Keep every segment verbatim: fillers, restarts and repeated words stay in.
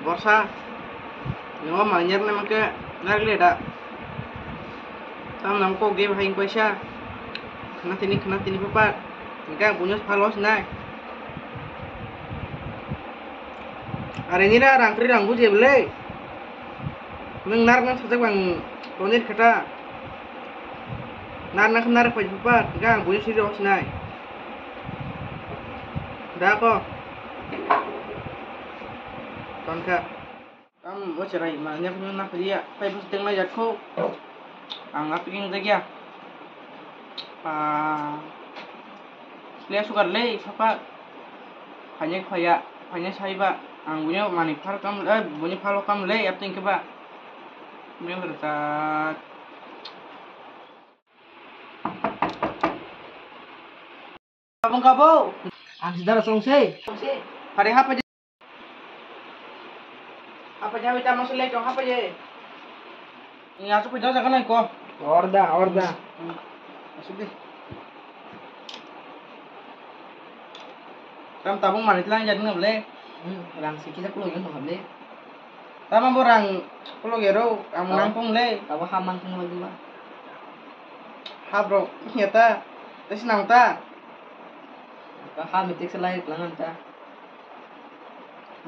Borsa, nongo mangyar na mangke narikle da. Tam nam kok de bahai paisa. Khana tini, khana tini papat. Engka bunyos phalos nai. Are nira rang kri rang buje bele. Nang nar nang sajak bang tonit khata. Nar nang nar pai papat. Engka bunyos siri os nai. Da ko. Tongkha. Tam o cherai ma nya phunyo na philiya. Pai bus teng lai jat kho. Ang api king jagya. Pa. Sle sugar le papa. Phanya khaya, phanya saiba. Ang bunyo mani phar kam, eh, bunyo phalo kam le api king ba. Bunyo berkat. Abang kabo. Ang sidara song se. Hari hapa je. Hapa je, hapa je, masuk lagi, hapa je. Ini aku pindah jangan naik kok. Orda, orda. Hmm. Masuk deh. Tam tabung manit lang jadi nggak boleh. Hmm, rang sikit aku lagi nggak boleh. Tama borang pulo gero, ang Tama. Nangkung le. Tabo ha mangkung lagi ba. Ha bro, iya ta. Tes nang ta. Ka ha mitik selai langan ta.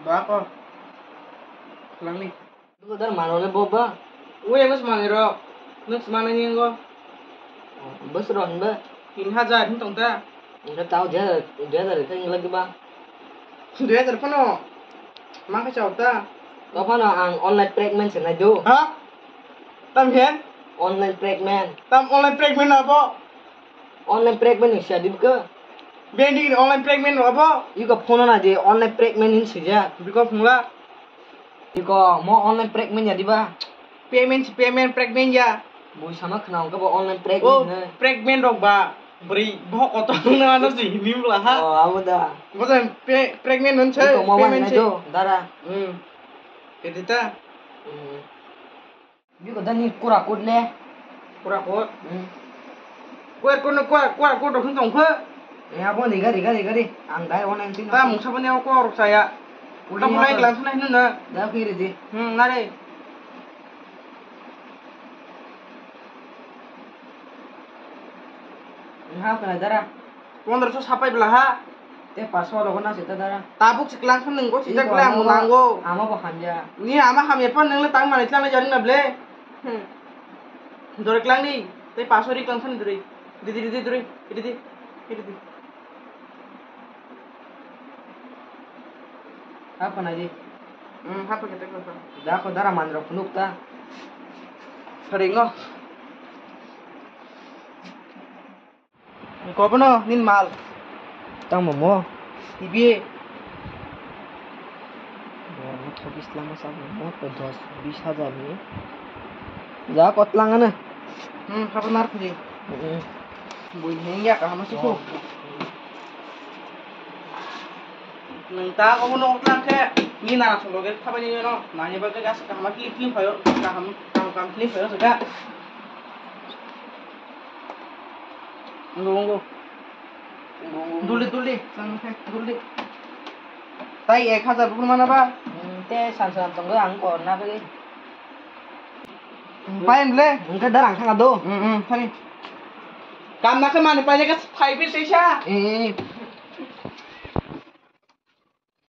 Doa ko. Langni. Dudar mano le boba. Ui, mas mani ro. Nus mana nyingo. Bus ron ba. Tin hajar hin tong ta. Engka tao dui hajar, dui hajar khe wng lagi ba. Dui hajar phano ma khe chao ta. To phano ang online pregnant se nai do. Ha? Tam he? Online pregnant. Tam online pregnant abo? Online pregnant ni sia di bwkha. Bendi online pregnant abo? Iko phone na di online pregnant hin sija. Biko phungla. Iko mo online pregnant ya di ba? Payment si payment pregnant ya. Bui sama khna hwnkhe bo online pregnant Oh, hwnwi. Pregnant rok ba. Bri bo kotor na ano si hini bla ha. Oh, abo da. Bo sa pe-, pregnant nun se Iko mo payment wani si. Do, dara. Hmm. Kedi ta. Hmm. Biko da ni kura kut le. Kura kut. Hmm. Kura kut no kura, kura kut rok hwn tong khe. Eh, abo ni gari, gari, gari. Ang dai online tin. Ta mungsa bani ako rok saya. Ulta Uli mulai motor. Lang sana hwn na. Da kiri di. Hmm, nare. Nang ha kena dara. Pondroso sapai bela ha. Te paso logo na sita dara. Tabuk siklang khan nanggo sita Iko kle amo amo bo, nango. Amo bo hamya. Ni ama hamya pan nang le tang mani tlang jari na ble. Hmm. Dore klang ni. Te paso ri klang khan dore. Didi didi dore. Didi didi. Didi didi. Hapna di. Hmm, hapna kita kau. Da ko dara manrok phunuk ta. Seringo. Kobono nin mal. Tamo mo. Ibi. Mo to bis lama sa mo to dos bis hajar ni. Ja ko tlang ana. Hmm, hapna nar phunuk. Hmm. Bui hengya kaham si ko. Nang ta ko no tlang khe ni na so loge thaba ni no. Na ni ba gas kaham ki ki phayo kaham kam kam ki phayo sa. Ngo ngo. Duli duli sang khe duli. Tai ek hajar bukun mana ba? Hmm, te san san tong ang ko na be. Pai ble. Engke darang thang do. Hmm hmm thani. Kam na khe mani pai ka five pis sa. Eh.